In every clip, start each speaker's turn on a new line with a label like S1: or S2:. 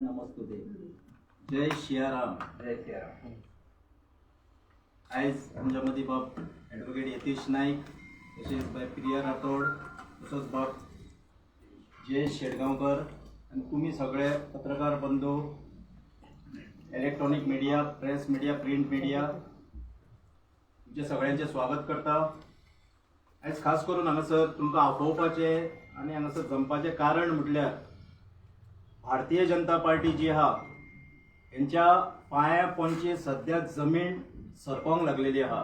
S1: नमस्तुते. जय सियाराम.
S2: जय सियाराम.
S1: आयज आमच्या मदीं बाब ॲडवोकेट यतीश नायक, तशेंच बाय प्रिया राठोड, तसोच बाब जयेश शेटगांवकर आनी तुमी सगळे पत्रकार बंधू, electronic media, press media, print media, तुमचें सगळ्यांचें स्वागत करता. आयज खास करून हांगासर तुमकां आपोवपाचें आनी हांगासर जमपाचें कारण म्हटल्यार भारतीय जनता पार्टी जी आहा, हेंच्या पांया पोंची सद्या जमीन सरकोंक लागलेली आहा.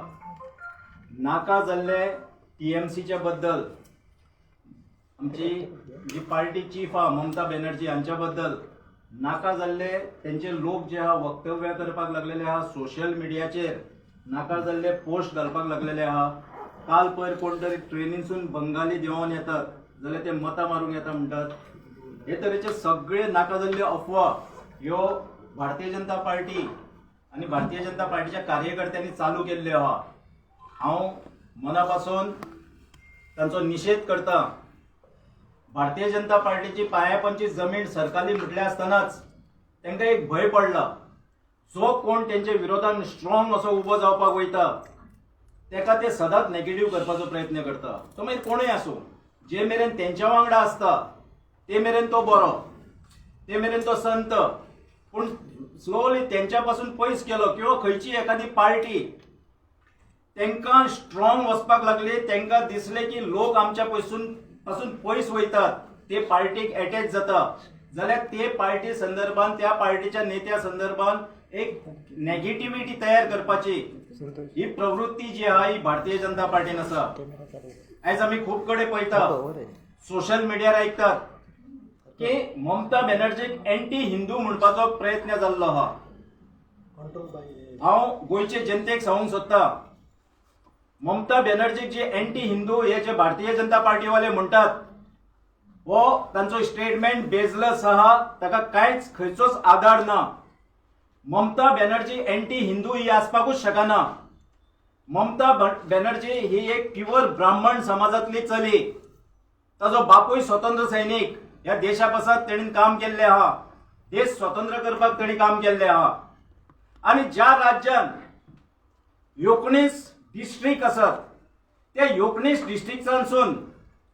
S1: नाका जाल्ले टीएमसीच्या बद्दल, आमची जी पार्टी चीफ आहा ममता बॅनर्जी हांच्या बद्दल नाका जाल्ले तेंचे लोक जे आहा वक्तव्य करपाक लागलेले आहा, सोशल मिडियाचेर नाका जाल्ले पोस्ट घालपाक लागलेले आहा. काल पयर कोण तरी ट्रेनीसून बंगाली देंवोन येतात जाल्यार ते मतां मारूंक येता म्हणटात. हे तरेचे सगळे नाका जाल्ले अफवा ह्यो भारतीय जनता पार्टी आनी भारतीय जनता पार्टीच्या कार्यकर्त्यांनी चालू केल्ल्यो आहा. हांव मना पासून तांचो निशेध करता. भारतीय जनता पार्टीची पांयापणची जमीन सरकाली म्हटलें आसतनाच तांकां एक भंय पडला. जो कोण तेंच्या विरोधान स्ट्रॉंग असो उबो जावपाक वयता, तेका ते सदांच नेगेटीव करपाचो प्रयत्न करता. तो मागीर कोणूय आसूं, जे मेरेन तेंच्या वांगडा आसता ते मेरेन तो बरो, ते मेरेन तो संत. पूण स्लोली तेंच्या पासून पयस केलो किंवा खंयची एखादी पार्टी तांकां स्ट्रॉंग वचपाक लागली, तांकां दिसलें की लोक आमच्या पासून पयस वयतात, ते पार्टीक एटॅच जाता, जाल्यार ते पार्टी संदर्भान, त्या पार्टीच्या नेत्या संदर्भान एक नेगेटिव्हिटी तयार करपाची ही प्रवृत्ती जी आहा, ही भारतीय जनता पार्टीन आसा. आयज आमी खूब कडेन पळयता, सोशल मिडियार आयकतात की ममता बॅनर्जीक एंटी हिंदू म्हणपाचो प्रयत्न जाल्लो आहा. हांव गोंयचे जनतेक सांगूंक सोदता, ममता बॅनर्जीक जे एंटी हिंदू हे जे भारतीय जनता पार्टीवाले म्हणटात, हो तांचो स्टेटमेंट बेजलस आहा. ताका कांयच खंयचोच आधार ना. ममता बॅनर्जी एंटी हिंदू ही आसपाकूच शकना. ममता बॅनर्जी ही एक प्युअर ब्राह्मण समाजातली चली. ताजो बापूय स्वतंत्र सैनीक. ह्या देशा पासत तेणीन काम केल्लें आहा. देश स्वतंत्र करपाक तेणी काम केल्लें आहा. आनी ज्या राज्यान 19 डिस्ट्रीक्ट आसात, त्या 19 डिस्ट्रिक्टांसून,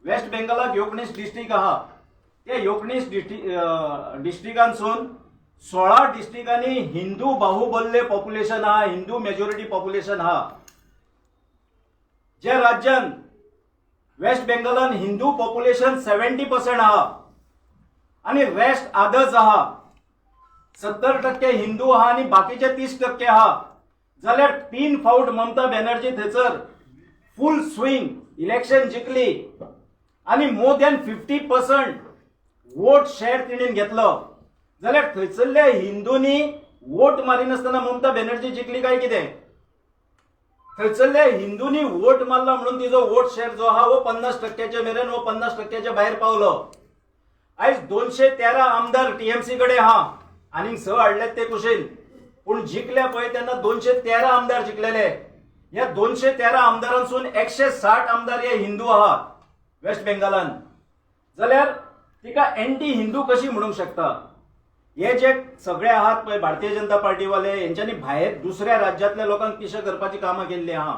S1: वेस्ट बेंगलाक 19 डिस्ट्रीक्ट आहा, त्या 19 डिस्ट्रिक्टांसून 16 डिस्ट्रिक्टांनी हिंदू बाहुबल्य पॉप्युलेशन आहा, हिंदू मेजॉरिटी पॉप्युलेशन आहा. ज्या राज्यान, वेस्ट बेंगलान हिंदू पॉप्युलेशन 70% आहा आणि रेस्ट आदर्स आहा, 70% हिंदू आहा आणि बाकीचे 30% आहा, जाल्यार तीन फावट ममता बॅनर्जी थंयसर फुल स्विंग इलेक्शन जिखली आणि more than 50% vote share तिणेन घेतलो, जाल्यार थंयसरल्या हिंदूंनी वोट मारिनासतना ममता बॅनर्जी जिखली काय कितें? थंयसरल्या हिंदूंनी वोट मारला म्हणून तिजो वोट शेअर जो आहा, हो 50 टक्क्याच्या मेरेन, हो 50 टक्क्याच्या भायर पावलो. आयज 213 आमदार टीएमसी कडेन आहा. आनीक स हाडल्यात ते कुशीन, पूण जिखल्या पळय तेन्ना 213 आमदार जिखलेले. ह्या 213 आमदारांसून 160 आमदार हे हिंदू आहात वेस्ट बेंगालान. जाल्यार तिका एंटी हिंदू कशी म्हणूंक शकता? हे जे सगळे आहात पळय भारतीय जनता पार्टीवाले, हेंच्यांनी भायर दुसऱ्या राज्यांतल्या लोकांक पिशे करपाची कामां केल्ली आहा.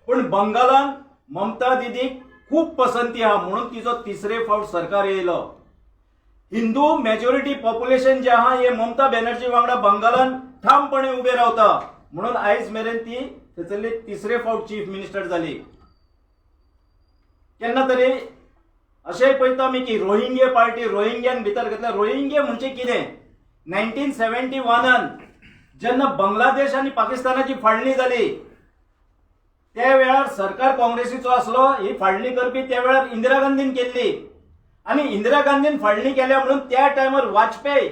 S1: पूण बंगालान ममता दिदीक खूब पसंती आहा म्हणून तिचो तिसरे फावट सरकार येयलो. हिंदू मेजॉरिटी पॉप्युलेशन जे आहा, हे ममता बॅनर्जी वांगडा बंगालान ठामपणे उबे रावता म्हणून आयज मेरेन ती थंयसरली तिसरे फावट चीफ मिनिस्टर जाली. केन्ना तरी अशेंय पळयता आमी की रोहिंग्ये पार्टी, रोहिंग्यान भितर घेतल्या. रोहिंग्ये म्हणजे कितें? 1971न जेन्ना बांगलादेश आनी पाकिस्तानाची फाळणी जाली, त्या वेळार सरकार काँग्रेसीचो आसलो. ही फाळणी करपी त्या वेळार इंदिरा गांधीन केल्ली आनी इंदिरा गांधीन फाळणी केल्या म्हणून त्या टायमार वाजपेयी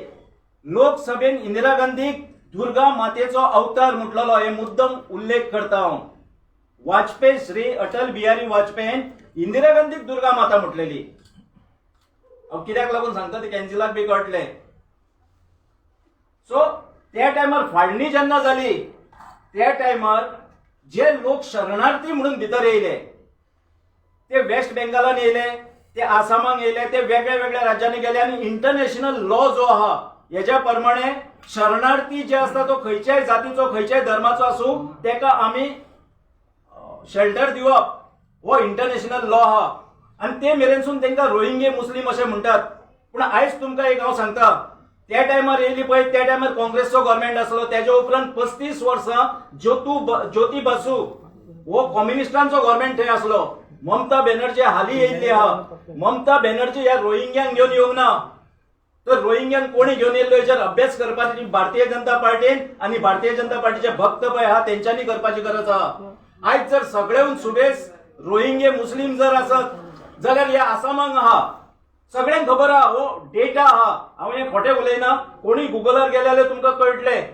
S1: लोकसभेन इंदिरा गांधीक दुर्गा मातेचो अवतार म्हटलेलो. हे मुद्दम उल्लेख करता हांव. वाजपेयी, श्री अटल बिहारी वाजपेयीन इंदिरा गांधीक दुर्गा माता म्हटलेली. हांव कित्याक लागून सांगता ते कॅन्सिलाक बी कळटलें. सो त्या टायमार फाळणी जेन्ना जाली, त्या टायमार जे लोक शरणार्थी म्हणून भितर येयले, ते वेस्ट बेंगालान येयले, ते आसामाक येयले, ते वेगळ्या वेगळ्या राज्यांनी गेले. आनी इंटरनॅशनल लॉ जो आहा हेज्या प्रमाणे शरणार्थी जे आसता तो खंयच्याय जातीचो, खंयच्याय धर्माचो आसूं, तेका आमी शेल्टर दिवप हो इंटरनॅशनल लॉ आहा. आनी ते मेरेनसून तांकां रोहिंगे मुस्लीम अशें म्हणटात. पूण आयज तुमकां एक हांव सांगता, त्या टायमार येयली पळय, त्या टायमार काँग्रेसचो गव्हर्मेंट आसलो. तेज्या उपरांत 35 वर्सां ज्योती बसू हो कम्युनिस्टांचो गव्हर्मेंट थंय आसलो. ममता बॅनर्जी हालीं येयल्ली आहा. ममता बॅनर्जी ह्या रोहिंग्यांक घेवन येवंक ना, तर रोहिंग्यांक कोणी घेवन येयल्लो हेचेर अभ्यास करपाची भारतीय जनता पार्टीन आनी भारतीय जनता पार्टीचे भक्त पळय आहा तेंच्यांनी करपाची गरज आहा. आयज जर सगळेहून सुबेस रोहिंगे मुस्लीम जर आसत जाल्यार ह्या आसामाक आहा. सगळ्यांक खबर आहा, हो डेटा आहा, हांव हें खोटें उलयना. कोणी गुगलार गेले जाल्यार तुमकां कळटलें,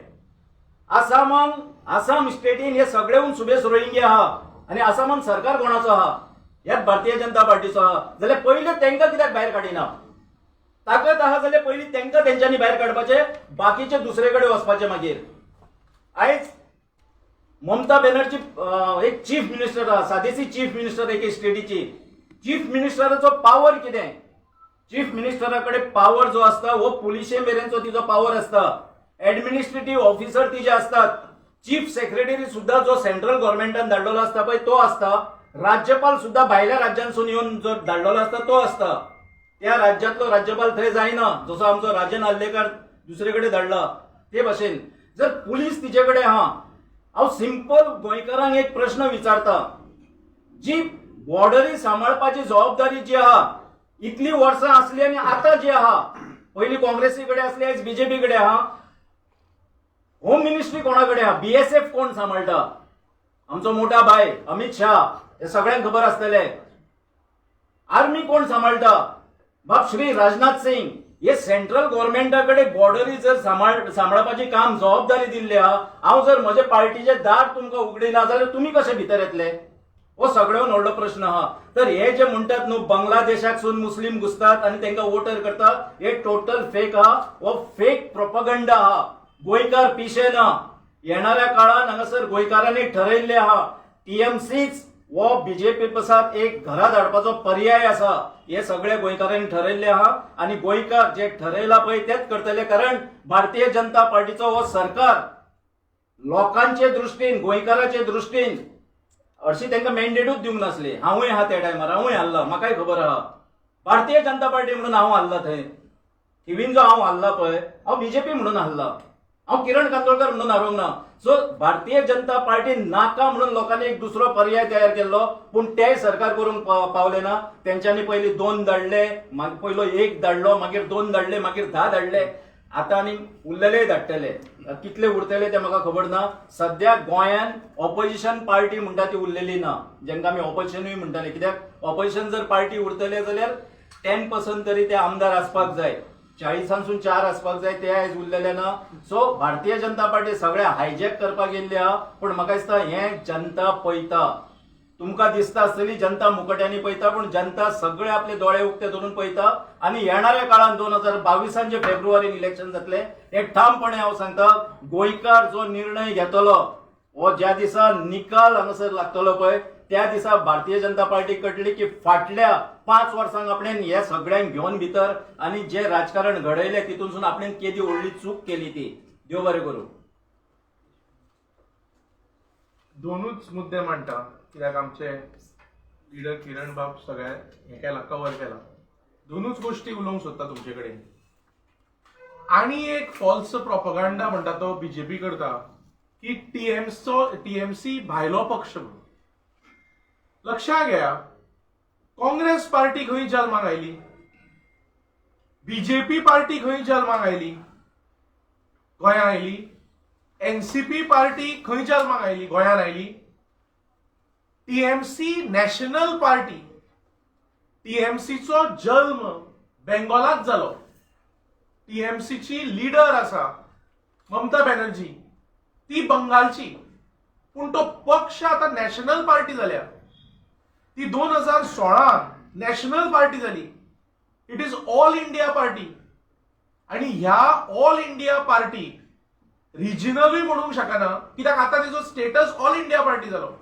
S1: आसामाक, आसाम स्टेटीन हे सगळेहून सुबेस रोहिंगे आहा. आनी आसामान सरकार कोणाचो आहा? ह्याच भारतीय जनता पार्टीचो आहा. जाल्यार पयलीं तांकां कित्याक भायर काडिना? ताकद आहा जाल्यार पयलीं तांकां तेंच्यांनी भायर काडपाचे, बाकीचे दुसरे कडेन वचपाचे मागीर. आयज ममता बॅनर्जी एक चीफ मिनिस्टर आहा, सादेसी चीफ मिनिस्टर एके स्टेटीची. चीफ मिनिस्टराचो पावर कितें? चीफ मिनिस्टरा कडेन पावर जो आसता हो पुलिशे मेरेनचो तिजो पावर आसता. एडमिनिस्ट्रेटीव ऑफिसर तिजे आसतात. चीफ सेक्रेटरी सुद्दां जो सेंट्रल गव्हर्मेंटान धाडलेलो आसता पळय तो आसता. राज्यपाल सुद्दां भायल्या राज्यांसून येवन जो धाडलेलो आसता तो आसता. त्या राज्यांतलो राज्यपाल थंय जायना, जसो आमचो राजन आर्लेकर दुसरे कडेन धाडला ते भाशेन. जर पुलीस तिचे कडेन आहा, हांव सिंपल गोंयकारांक एक प्रश्न विचारता, जी बॉर्डरी सांबाळपाची जबाबदारी जी आहा इतली वर्सां आसली आनी आतां जी आहा, पयलीं काँग्रेसी कडेन आसली, आयज बीजेपी कडेन आहा. होम मिनिस्ट्री कोणा कडेन आहा? बीएसएफ कोण सांबाळटा? आमचो मोठा भाय अमित शाह, हे सगळ्यांक खबर आसतलें. आर्मी कोण सांबाळटा? बाब श्री राजनाथ सिंग. हे सेंट्रल गव्हर्मेंटा कडेन बॉर्डरी जर सांबाळपाची काम जबाबदारी दिल्ली आहा, हांव जर म्हजे पार्टीचे दार तुमकां उगडिना जाल्यार तुमी कशे भितर येतले? हो सगळ्यान व्हडलो प्रश्न आहा. तर हे जे म्हणटात न्हू बांगलादेशाकसून मुस्लीम घुसतात आनी तांकां वोटर करतात, हे टोटल फेक आहा. हो फेक प्रोपगंडा आहा. गोंयकार पिशे ना. येणाऱ्या काळान हांगासर गोंयकारांनी ठरयल्लें आहा, टीएमसीच हो बीजेपी पसात एक घरा धाडपाचो पर्याय आसा. हे सगळे गोंयकारांनी ठरयल्ले आहा आनी गोंयकार जे ठरयला पळय तेच करतले, कारण भारतीय जनता पार्टीचो हो सरकार लोकांचे दृश्टीन, गोंयकाराचे दृश्टीन, हरशीं तांकां मॅन्डेटूच दिवंक नासली. हांवूय आहा त्या टायमार, हांवूय हारला, म्हाकाय खबर आहा. भारतीय जनता पार्टी म्हणून हांव हारला थंय. इव्हन जो हांव हारला पळय, हांव बीजेपी म्हणून हारला, हांव किरण कांदोळकर म्हणून हारूंक ना. सो भारतीय जनता पार्टी नाका म्हणून लोकांनी एक दुसरो पर्याय तयार केल्लो, पूण तेय सरकार करूंक पावले ना. तेंच्यांनी पयलीं दोन धाडले, मागीर पयलो एक धाडलो, मागीर दोन धाडले, मागीर 10 धाडले, आतां आनी उरलेलेय धाडटले. कितले उरतले ते म्हाका खबर ना. सद्या गोंयान ऑपोजिशन पार्टी म्हणटा ती उरलेली ना, जेंका आमी ऑपोजिशनूय म्हणटाले. कित्याक ऑपोजिशन जर पार्टी उरतले जाल्यार 10% तरी ते आमदार आसपाक जाय, 40सून 4 आसपाक जाय, ते आयज उरलेले ना. सो भारतीय जनता पार्टी सगळे हायजॅक करपाक येयल्ली आहा. पूण म्हाका दिसता हें जनता पळयता. तुमकां दिसता आसतली जनता मुखट्यांनी पळयता, पूण जनता सगळे आपले दोळे उक्ते धरून पळयता. आनी येणाऱ्या काळान 2022 जे फेब्रुवारीन इलेक्शन जातले, हे ठामपणे हांव सांगता, गोंयकार जो निर्णय घेतलो हो ज्या दिसा निकाल हांगासर लागतलो पळय त्या दिसा भारतीय जनता पार्टी कळटली की फाटल्या 5 वर्सांक आपणें हे सगळ्यांक घेवन भितर आनी जे राजकारण घडयलें तितूनसून आपणें केदी व्हडली चूक केली ती. देव बरें करूं.
S2: दोनूच मुद्दे मांडटा, कित्याक आमचे लिडर किरण बाब सगळें हें केलां, कवर केलां. दोनूच गोश्टी उलोवंक सोदता तुमचे कडेन. आनी एक फॉल्स प्रोपगांडा म्हणटा तो बीजेपी करता की टीएमसी भायलो पक्ष म्हणून. लक्षात घ्या, काँग्रेस पार्टी खंय जल्माक आयली, बीजेपी पार्टी खंय जल्माक आयली, गोंयांत आयली. एनसीपी पार्टी खंय जल्माक आयली, गोंयांत आयली. टीएमसी नॅशनल पार्टी, टीएमसीचो जल्म बेंगॉलात जालो. टीएमसीची लिडर आसा ममता बॅनर्जी, ती बंगालची, पूण तो पक्ष आतां नॅशनल पार्टी जाल्या. ती 2016 नॅशनल पार्टी जाली. It is all India party. आणि ह्या ऑल इंडिया पार्टी रिजनलूय म्हणूंक शकना, कित्याक आतां तिचो स्टेटस ऑल इंडिया पार्टी जालो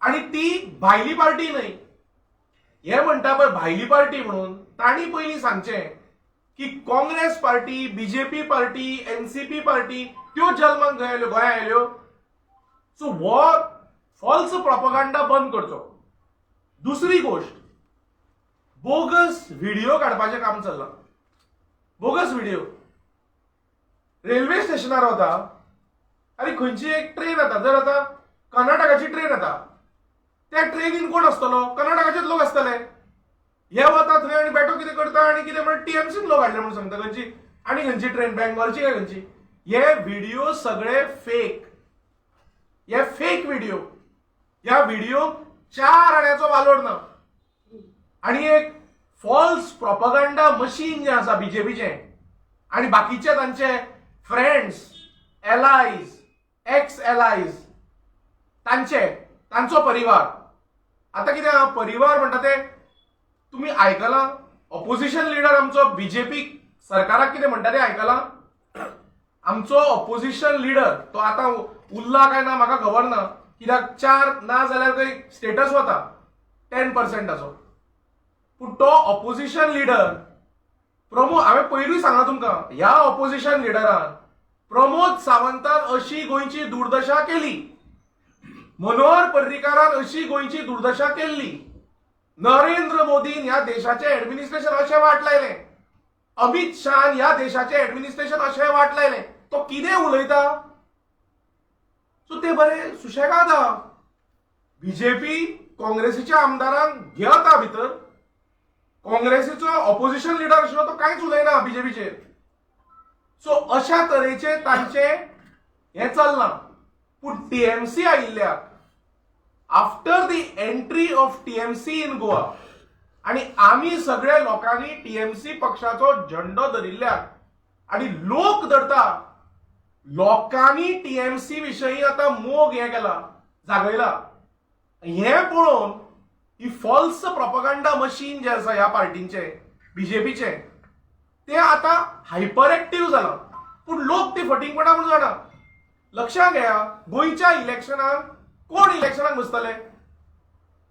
S2: आणि ती भायली पार्टी न्हय. हे म्हणटा पळय भायली पार्टी म्हणून, तांणी पयलीं सांगचें की Congress party, BJP party, NCP party त्यो जल्माक खंय आयल्यो? गोंया आयल्यो. सो हो फॉल्स प्रोपोगांडा बंद करचो. दुसरी गोश्ट, बोगस व्हिडिओ काडपाचें काम चल्लां. बोगस व्हिडिओ, रेल्वे स्टेशनार वता आनी खंयची एक ट्रेन येता, जर आतां कर्नाटकाची ट्रेन येता, त्या ट्रेनीन कोण आसतलो? कर्नाटकाचेच लोक आसतले. हे वता थंय आनी बेठो कितें करता आनी कितें म्हण टीएमसीन लोक हाडले म्हणून सांगता. खंयची आनी खंयची ट्रेन, बेंगोलची काय खंयची? हे व्हिडिओ सगळे फेक, हे फेक व्हिडिओ. ह्या व्हिडिओ चार आण्याचो वालोर ना. आनी एक फॉल्स प्रोपगंडा मशीन जें आसा बीजेपीचें आनी बाकीचे तांचे फ्रेंड्स, एलायज, एक्स एलायज, तांचे तांचो परिवार. आतां कितें आहा, परिवार म्हणटा ते तुमी आयकलां? ऑपोजिशन लिडर आमचो बीजेपी सरकाराक कितें म्हणटा तें आयकलां? आमचो ऑपोजिशन लिडर तो आतां उरला काय ना म्हाका खबर ना, कित्याक चार ना जाल्यार थंय स्टेटस वता 10%चो. पूण तो ऑपोजिशन लिडर प्रमोद, हांवें पयरूय सांगलां तुमकां, ह्या ऑपोजिशन लिडरान प्रमोद सावंतान अशी गोंयची दुर्दशा केली, मनोहर पर्रीकारान अशी गोंयची दुर्दशा केल्ली, नरेंद्र मोदीन ह्या देशाचें एडमिनिस्ट्रेशन अशें वाट लायलें, अमित शहान ह्या देशाचें एडमिनिस्ट्रेशन अशें वाट लायलें, तो कितें उलयता? सो ते बरे सुशेगाद आहा. बीजेपी काँग्रेसीच्या आमदारांक घेता भितर. काँग्रेसीचो ऑपोजिशन लिडर आशिल्लो तो कांयच उलयना बीजेपीचेर. सो अशा तरेचे तांचे हें चल्लां. पूण TMC आयिल्ल्याक, after the entry of TMC in Goa आनी आमी सगळे लोकांनी टीएमसी पक्षाचो झेंडो धरिल्ल्याक आनी लोक धरता, लोकांनी टीएमसी विशयी आतां मोग हें केला, जागयला. हें पळोवन ही फॉल्स प्रोपगंडा मशीन जें आसा ह्या पार्टींचें, बीजेपीचें, तें आतां हायपर एक्टीव जालां. पूण लोक ती फटींगपणा म्हणून जाणा. लक्षात घेया, गोंयच्या इलेक्शनाक कोण इलेक्शनाक बसतले?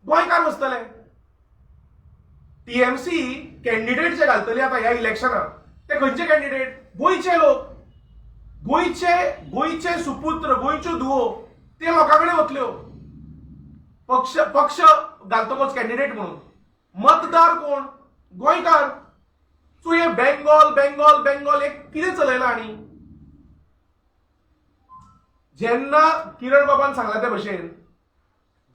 S2: गोंयकार बसतले. टीएमसी कॅन्डिडेट जे घालतली आतां ह्या इलेक्शनाक ते खंयचे कॅन्डिडेट? गोंयचे लोक, गोंयचे, गोंयचे सुपुत्र, गोंयच्यो धुवो, ते लोकां कडेन वतल्यो पक्ष पक्ष घालतकच कॅन्डिडेट म्हणून. मतदार कोण? गोंयकार. सो हे बेंगॉल बेंगॉल बेंगॉल हे कितें चलयलां? आनी जेन्ना किरण बाबान सांगला ते भशेन,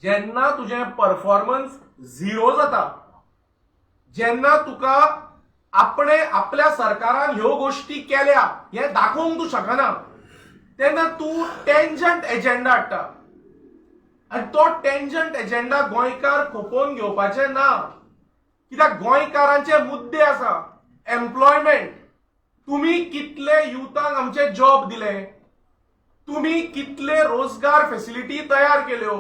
S2: जेन्ना तुजें परफॉर्मन्स झिरो जाता, जेन्ना तुका आपणे आपल्या सरकारान ह्यो गोश्टी केल्या हें दाखोवंक तूं शकना, तेन्ना तूं टेंजंट एजेंडा हाडटा आनी तो टेंजंट एजेंडा गोंयकार खोपोवन घेवपाचे ना. कित्याक गोंयकारांचे मुद्दे आसा. एम्प्लॉयमेंट, तुमी कितले युथांक आमचे जॉब दिले? तुमी कितले रोजगार फेसिलिटी तयार केल्यो?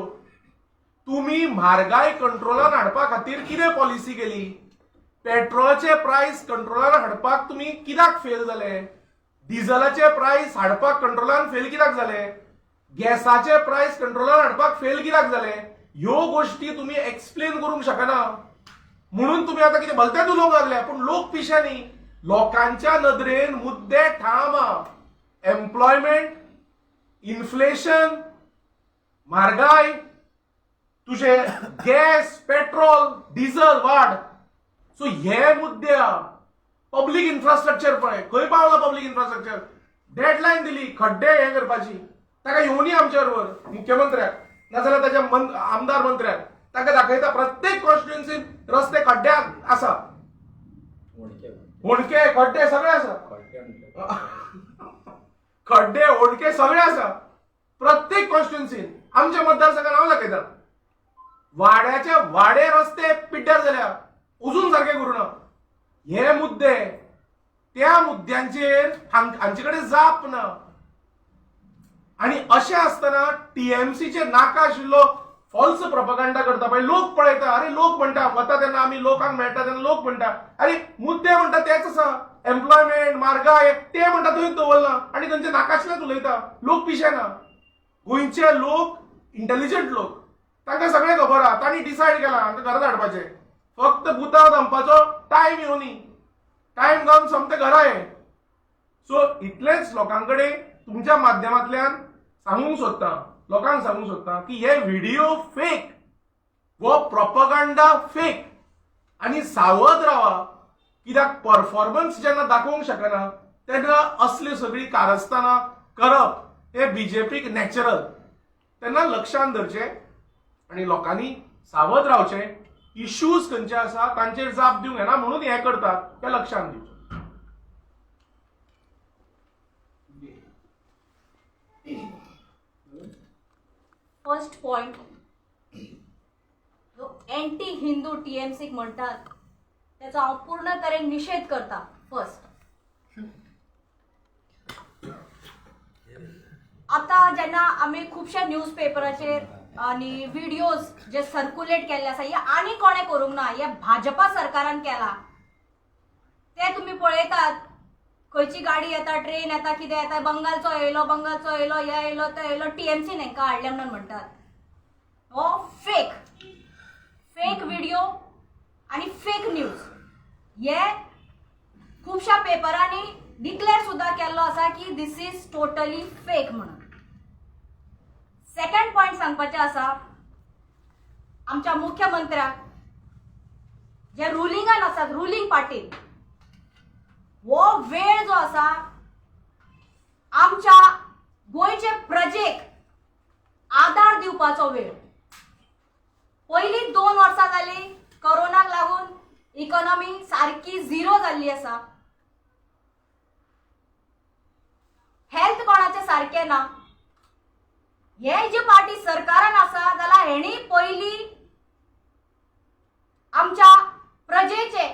S2: तुमी म्हारगाय कंट्रोलान हाडपा खातीर कितें पॉलिसी केली? पेट्रोलाचे प्रायस कंट्रोलान हाडपाक तुमी कित्याक फेल जाले? डिझलाचे प्रायस हाडपाक कंट्रोलान फेल कित्याक जाले? गॅसाचे प्रायस कंट्रोलान हाडपाक फेल कित्याक जाले? ह्यो गोश्टी तुमी एक्सप्लेन करूंक शकना म्हणून तुमी आतां कितें भलतेच उलोवंक लागले. पूण लोक पिशे न्ही. लोकांच्या नदरेन मुद्दे ठाम आहा. एम्प्लॉयमेंट, इन्फ्लेशन, म्हारगाय, तुजे गॅस, पेट्रोल, डिझल वाड. सो हे मुद्दे आहा. पब्लीक इन्फ्रास्ट्रक्चर पळय, खंय पावला पब्लीक इन्फ्रास्ट्रक्चर? डेडलायन दिली खड्डे हे करपाची. ताका येवनी आमच्या बरोबर मुख्यमंत्र्याक, नाजाल्यार ताच्या आमदार मंत्र्याक. ताका दाखयता, प्रत्येक कॉन्स्टिट्युएन्सीन रस्ते खड्डे आसा, होणके, खड्डे सगळे आसा, खड्डे होणके सगळे आसा प्रत्येक कॉन्स्टिट्युएन्सीन. आमच्या मतदारसंघात हांव दाखयता, वाड्याचे वाडे रस्ते पिड्ड्यार जाल्या, अजून सारके करूं ना. हे मुद्दे, त्या मुद्द्यांचेर हांचे कडेन जाप ना. आनी अशें आसतना टीएमसीचे नाका आशिल्लो फॉल्स प्रोपगंडा करता. पळय, लोक पळयता. अरे, लोक म्हणटा, वता तेन्ना आमी लोकांक मेळटा तेन्ना लोक म्हणटा, अरे मुद्दे म्हणटा तेच आसा, एम्प्लॉयमेंट, म्हारगाय, ते म्हणटा थंयच दवरला आनी थंयचे नाकाशिल्लेच उलयता. लोक पिशे ना. गोंयचे लोक इंटेलिजंट लोक, तांकां सगळें खबर आहा. तांणी डिसायड केलां हांकां घरात हाडपाचें. फक्त बुतांव धांपपाचो टायम येवनी. टायम जावन सोमते घरा ये. सो इतलेंच लोकां कडेन तुमच्या माध्यमांतल्यान सांगूंक सोदता, लोकांक सांगूंक सोदता की हे व्हिडिओ फेक, हो प्रोपगांडा फेक आनी सावध रावा, कित्याक परफॉर्मन्स जेन्ना दाखोवंक शकना तेन्ना असली सगळी कारस्थानां करप हे बीजेपीक नॅचरल. तेन्ना लक्षांत धरचें आनी लोकांनी सावध रावचें. इश्यूज खंयचे आसा तांचेर जाप दिवंक येना म्हणून हें करतात तें लक्षांत दिवचें.
S3: फर्स्ट पॉइंट, जो एंटी हिंदू टीएमसीक म्हणटात त्याचो हांव पूर्ण तरेन निशेध करता. फर्स्ट, आतां जेन्ना आमी खुबश्या न्यूज पेपराचेर आनी व्हिडियोज जे सर्क्युलेट केल्ले आसा, हे आनी कोणें करूंक ना, हे भाजपा सरकारान केला. ते तुमी पळयतात, खंयची गाडी येता, ट्रेन येता, कितें येता, बंगालचो येयलो, बंगालचो येयलो, हे येयलो, ते येयलो, टीएमसीन हेंकां हाडलें म्हणून म्हणटात. हो फेक फेक व्हिडिओ आनी फेक न्यूज. हे खुबश्या पेपरांनी डिक्लेअर सुद्दां केल्लो आसा की this is totally fake म्हणून. सेकंड पॉयंट सांगपाचें आसा, आमच्या मुख्यमंत्र्याक जे रुलिंगान आसात, रुलींग पार्टीन, हो वेळ जो आसा आमच्या गोंयचे प्रजेक आदार दिवपाचो वेळ. पयलीं 2 वर्सां जालीं कोरोनाक लागून इकॉनॉमी सारकी झिरो जाल्ली आसा, हेल्थ कोणाचें सारकें ना. हे जी पार्टी सरकारान आसा जाल्यार हेणी पयलीं आमच्या प्रजेचे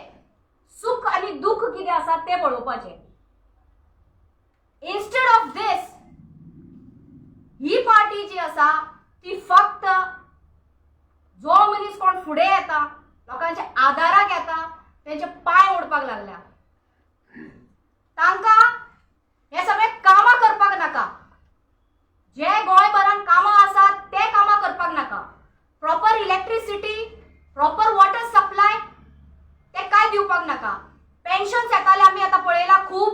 S3: सुख आनी दुःख कितें आसा तें पळोवपाचें. Instead of these he party जी आसा ती फक्त जो मनीस कोण फुडें येता, लोकांच्या आदाराक येता, तेंचे पांय ओडपाक लागल्या. तांकां हे सगळे कामां करपाक नाका, जे गोंयभरान कामां आसात ते कामां करपाक नाका. Proper electricity, proper water supply ते काय दिवपाक नाका. पेन्शन येताले आमी आतां पळयला खूब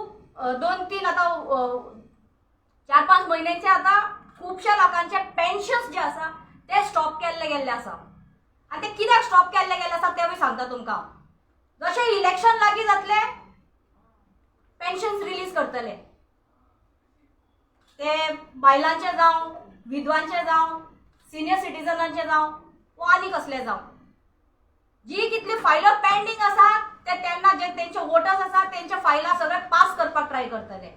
S3: 2-3 आतां 4-5 म्हयन्यांचे आतां खुबश्या लोकांचे पेन्शन्स जे आसा ते स्टॉप केल्ले गेल्ले आसा. आनी ते कित्याक स्टॉप केल्ले गेल्ले आसा तेवूय सांगता तुमकां. जशें इलेक्शन लागीं जातलें पेन्शन्स रिलीज करतले, ते बायलांचे जावं, विधवांचे जावं, सिनियर सिटीजनांचे जावं वो आनी कसले जावं, जी कितली फायलां पेंडींग आसा ते तेन्ना जे तेंचे वोटर्स आसा तेंचे फायलां सगळे पास करपाक ट्राय करतले.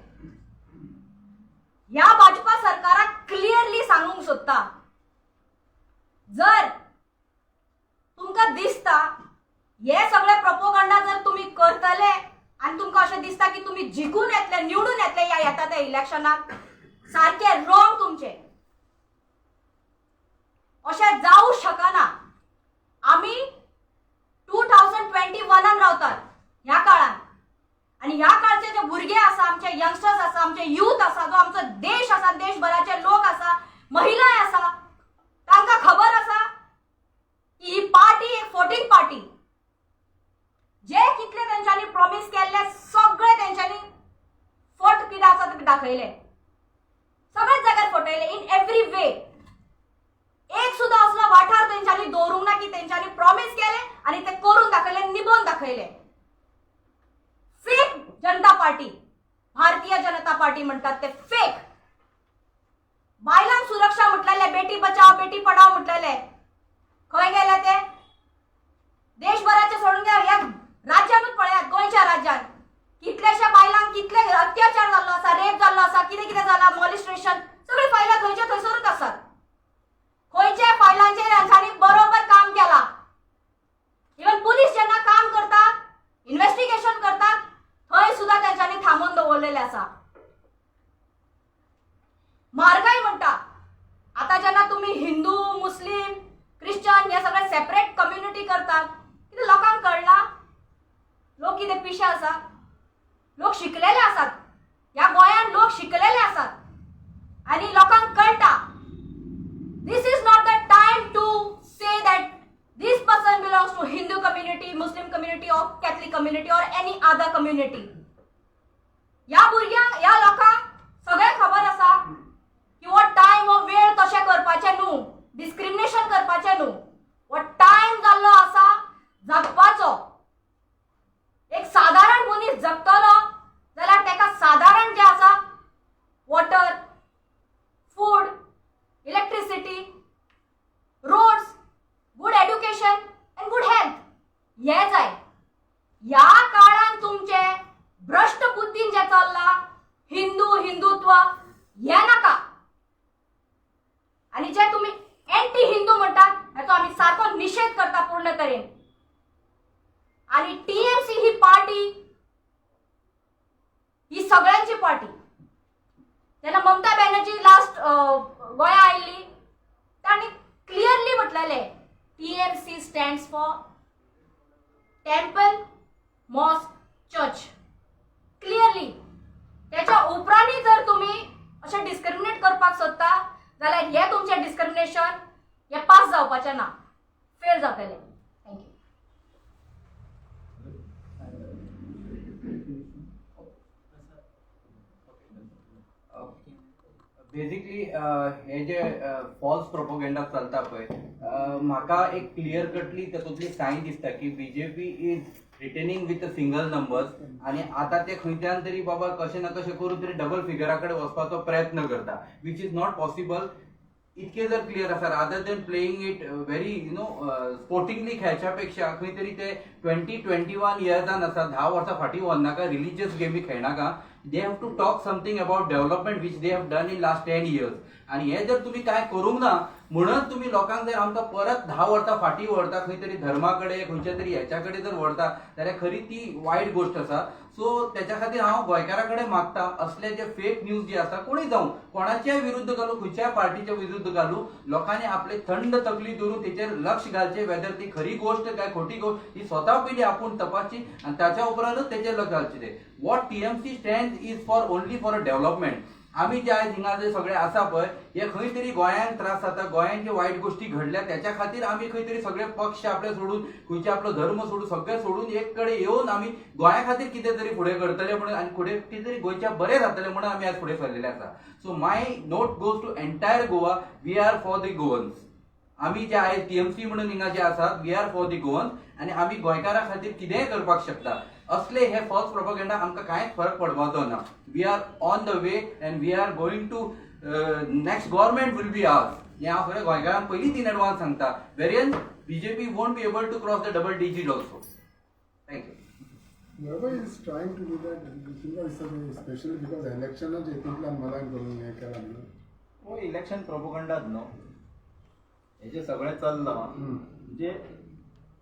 S3: ह्या भाजपा सरकाराक क्लियरली सांगूंक सोदता, जर तुमकां दिसता हे सगळे प्रोपोगंडा जर तुमी करतले आनी तुमकां अशें दिसता की तुमी जिखून येतले, निवडून येतले ह्या येता त्या इलेक्शनाक, सारकें रॉंग तुमचें. अशें जावं शकना. आमी 2021 रावतात ह्या काळान, आनी ह्या काळचे जे भुरगे आसा, आमचे यंगस्टर्स आसा, आमचे यूथ आसा, जो आमचो देश आसा, देशभराचे लोक आसा, महिलाय आसा, तांकां खबर आसा की ही पार्टी एक फोटींग पार्टी. जे कितले तेंच्यांनी प्रॉमीस केल्ले सगळे तेंच्यांनी फट कितें आसा ते दाखयले, सगळ्याच जाग्यार फटयले इन एवरी वे. एक सुद्दां असलो वाठार तेंच्यांनी दवरूंक ना की तेंच्यांनी प्रॉमीस केले आनी ते करून दाखयले, निभोवन दाखयले. Fake Janata party, Bharatiya Janata party म्हणटात ते फेक. बायलांक सुरक्षा म्हटलेले, बेटी बचाव बेटी पढाव म्हटलेले, खंय गेले ते? देशभराचे सोडून घ्या, ह्या राज्यानूच पळयात, गोंयच्या राज्यान कितल्याश्या बायलांक कितले अत्याचार जाल्लो आसा, रेप जाल्लो आसा, कितें कितें जाला, मॉलिस्ट्रेशन, सगळी फायलां थंयच्या थंयसरूच आसात. खंयच्या फायलांचेर हांच्यानी बरोबर काम केलां? इवन पुलीस जेन्ना काम करतात, इन्व्हेस्टिगेशन करतात, थंय सुद्दां तेंच्यांनी थांबोवन दवरलेलें आसा. म्हारगाय म्हणटा, आतां जेन्ना तुमी हिंदू, मुस्लीम, क्रिश्चन हे सगळे सेपरेट कम्युनिटी करतात, कितें लोकांक कळना? लोक कितें पिशे आसा? लोक शिकलेले आसात, ह्या गोंयांत लोक शिकलेले आसात आनी लोकांक कळटा. This is not the time to say that this person belongs to Hindu community, Muslim community or Catholic community or any other community. ह्या भुरग्यांक, ह्या लोकांक सगळें खबर आसा की हो टायम, हो वेळ तशें करपाचें न्हू, डिस्क्रिमिनेशन करपाचें न्हू. हो टायम जाल्लो आसा जगपाचो. एक सादारण मनीस जगतलो जाल्यार ताका सादारण जें आसा, water, food, electricity, roads, good education and good health हें जाय. ह्या काळान तुमचे भ्रश्ट बुद्धीन जें चल्लां हिंदू हिंदुत्व, हें नाका. आनी जे तुमी एंटी हिंदू म्हणटात, हेचो आमी सारको निशेध करता पूर्ण तरेन. आनी टीएमसी ही पार्टी ही सगळ्यांची पार्टी. जेन्ना ममता बॅनर्जी लास्ट गोंया आयिल्ली, तांणी clearly म्हटलेलें, TMC stands for temple, mosque, church, clearly. त्याच्या उपरांतय जर तुमी अशें डिस्क्रिमिनेट करपाक सोदता जाल्यार हें तुमचें डिस्क्रिमिनेशन हें पास जावपाचें ना, फेल जातलें. Thank you.
S4: Basically हे जे फॉल्स प्रोपोगेंडा चलता पळय, म्हाका एक क्लियर कटली तातूंतली सायन दिसता की BJP is retaining with a single numbers आनी आतां ते खंयच्यान तरी बाबा कशें ना कशें करून तरी डबल फिगरा कडेन वचपाचो प्रयत्न करता, which is not possible. इतके जर क्लियर आसा, rather than playing it very sportingly खेळच्या पेक्षा खंय तरी ते 2021 इयर्सान आसा, 10 वर्सां फाटीं वचनाका, रिलिजियस गेमी खेळनाका. They have to talk something about development which they have done in last 10 years. आनी हे जर तुमी कांय करूंक ना म्हणून तुमी लोकांक जर आमकां परत 10 वर्सां फाटीं व्हरता, खंय तरी धर्मा कडेन, खंयच्या तरी हेच्या कडेन जर व्हरता जाल्यार खरी ती वायट गोश्ट आसा. सो तेच्या खातीर हांव गोंयकारां कडेन मागता, असले जे फेक न्यूज जे आसा, कोणूय जावं, कोणाच्याय विरुद्ध घालूं, खंयच्याय पार्टीच्या विरुद्ध घालूं, लोकांनी आपले थंड तकली दवरून तेचेर लक्ष घालचें. वेदर ती खरी गोश्ट काय खोटी गोश्ट ही स्वता पयलीं आपूण तपासची आनी ताच्या उपरांतच तेचेर लक्ष घालचें. ते what TMC stand is for, only for a development. आमी जे आयज हिंगा जे सगळे आसा पळय, हे खंय तरी गोंयांत त्रास जाता, गोंयांत जे वायट गोश्टी घडल्या त्याच्या खातीर आमी खंय तरी सगळे पक्ष आपले सोडून, खंयचे आपलो धर्म सोडून, सगळे सोडून एक कडेन येवन आमी गोंया खातीर कितें तरी फुडें करतले म्हणून आनी फुडें कितें तरी गोंयच्या बरें जातलें म्हणून आमी आज फुडें सरलेले आसा. So my note goes to entire Goa, we are for the Goans. आमी जे आयज टीएमसी म्हणून हिंगा जे आसात, we are for the Goans आनी आमी गोंयकारां खातीर कितेंय करपाक शकता. असले हे फॉल्स प्रोपोगंडा आमकां कांयच फरक पडपाचो ना. We are on the way and we are going to, next government will be ours. हें हांव सगळ्या गोंयकारांक पयलींच इन एडवान्स सांगता, wherein BJP won't be able to cross the double digit also. Thank you.
S5: Whoever is trying to do that, तुमकां दिसता ते specially because इलेक्शनाच्या हितूंतल्यान Malayan करून हें केलां न्हू?
S1: हो, इलेक्शन प्रोपोगंडात न्हू हे जे सगळें चल्लां. म्हणजे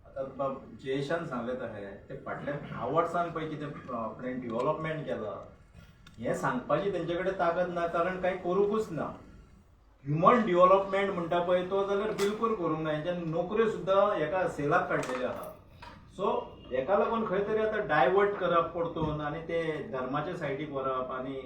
S1: आतां बाब जयेशान सांगलें तशें, ते फाटल्या 10 वर्सान पळय कितें आपणें डिवॉलपमेंट केलां हें सांगपाची तेंचे कडेन ताकद ना, कारण कांय करूंकूच ना. ह्युमन डिवॉलपमेंट म्हणटा पळय तो जाल्यार बिलकूल करूंक ना. हेंच्यान नोकऱ्यो सुद्दां हेका सेलाक काडलेल्यो आहा. सो हेका लागून खंय तरी आतां डायवर्ट करप परतून आनी ते धर्माच्या सायडीक व्हरप आनी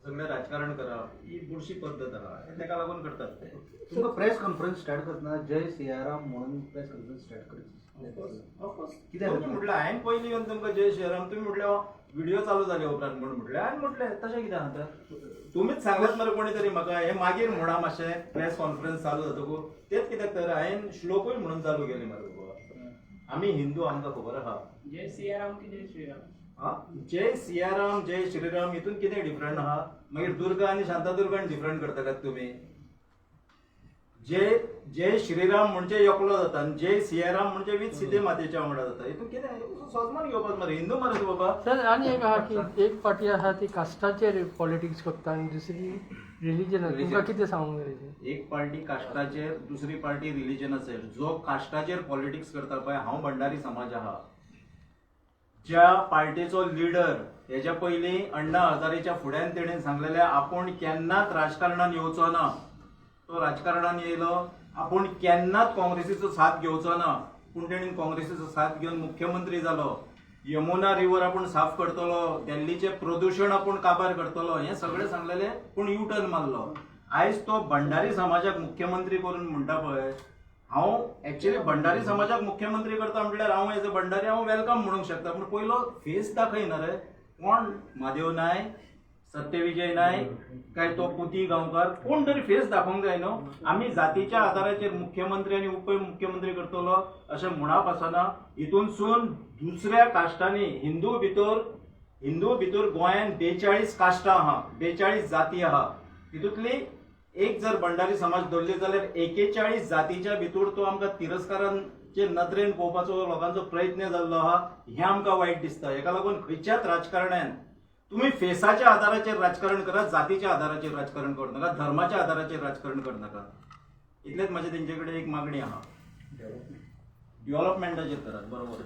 S1: सगळें राजकारण करप ही बुरशी पद्दत आहा. हे तेका लागून करतात ते.
S6: तुमकां प्रेस कॉन्फरन्स स्टार्ट करतना जय सियाराम म्हणून प्रेस कॉन्फरन्स स्टार्ट करची?
S1: ऑफकोर्स.
S6: कित्याक?
S1: तुमी म्हटलें, हांवें पयलीं येवन तुमकां जय श्रीराम तुमी म्हटलें, व्हिडिओ चालू जाले उपरांत म्हूण म्हटलें. हांवें म्हटलें तशें कितें आहा तर तुमीच सांगलात मरे कोणी तरी म्हाका हें मागीर म्हणा मातशें प्रेस कॉन्फरन्स चालू जातकूच. तेच कित्याक तर हांवें श्लोकूय म्हणून चालू केली मरे बाबा. आमी हिंदू, आमकां खबर आहा.
S7: जय सियाराम की जय श्रीराम?
S1: हा, जय सियाराम, जय श्रीराम हितून कितें डिफरंट आहा? मागीर दुर्गा आनी शांतादुर्गान डिफरंट करतले तुमी? जय जय श्रीराम म्हणजे एकलो जाता आनी जय सियाराम म्हणजे वीथ सीते मातेच्या वांगडा जाता. हितून कितें सोजमान घेवपाक मरे? हिंदू मरे तूं बाबा.
S8: सर, आनी एक आहा की एक पार्टी आहा ती कास्टाचेर पॉलिटिक्स करता आनी दुसरी रिलिजन. तुमकां कितें सांगूंक जाय तेजेर?
S1: एक पार्टी कास्टाचेर, दुसरी पार्टी रिलिजनाचेर. जो कास्टाचेर पॉलिटिक्स करता पळय, हांव भंडारी समाज आहा. ज्या पार्टीचो लिडर हेच्या पयलीं अण्णा हजारेच्या फुड्यान तेणेन सांगलेलें आपूण केन्नाच राजकारणान येवचो ना, तो राजकारणान येयलो. आपूण केन्नाच काँग्रेसीचो साथ घेवचो ना, पूण तेणेन काँग्रेसीचो साथ घेवन मुख्यमंत्री जालो. यमुना रिवर आपूण साफ करतलो, दिल्लीचें प्रदुशण आपूण काबार करतलो, हें सगळें सांगलेलें, पूण यू टर्न मारलो. आयज तो भंडारी समाजाक मुख्यमंत्री करून म्हणटा पळय. हांव एक्चुअली भंडारी समाजाक मुख्यमंत्री करता म्हटल्यार हांव एज अ भंडारी हांव welcome म्हणूंक शकता, पूण पयलो फेस दाखयना रे. कोण म्हादेव नायक, सत्यविजय नायक, काय तो पुती गांवकार, कोण तरी फेस दाखोवंक जाय न्हू. आमी जातीच्या आधाराचेर मुख्यमंत्री आनी उपमुख्यमंत्री करतलो अशें म्हणप आसना. हितूनसून दुसऱ्या काश्टांनी हिंदू भितर गोंयान 42 काश्टां आहा, 42 जाती आहा. तितूंतली एक जर भंडारी समाज धरली जाल्यार 41 जातीच्या भितर तो आमकां तिरस्कारांचे नदरेन पळोवपाचो लोकांचो प्रयत्न जाल्लो आहा, हें आमकां वायट दिसता. हेका लागून खंयच्याच राजकारण्यान तुम्ही फेसाच्या आधाराचेर राजकारण करा, जातीच्या आधाराचेर राजकारण करू नाका, धर्माच्या आधाराचेर राजकारण करू नाका. इतलेच म्हाजे तेंचे कडेन एक मागणी आहा. डेव्हलपमेंटाचेर करात, बरोबर.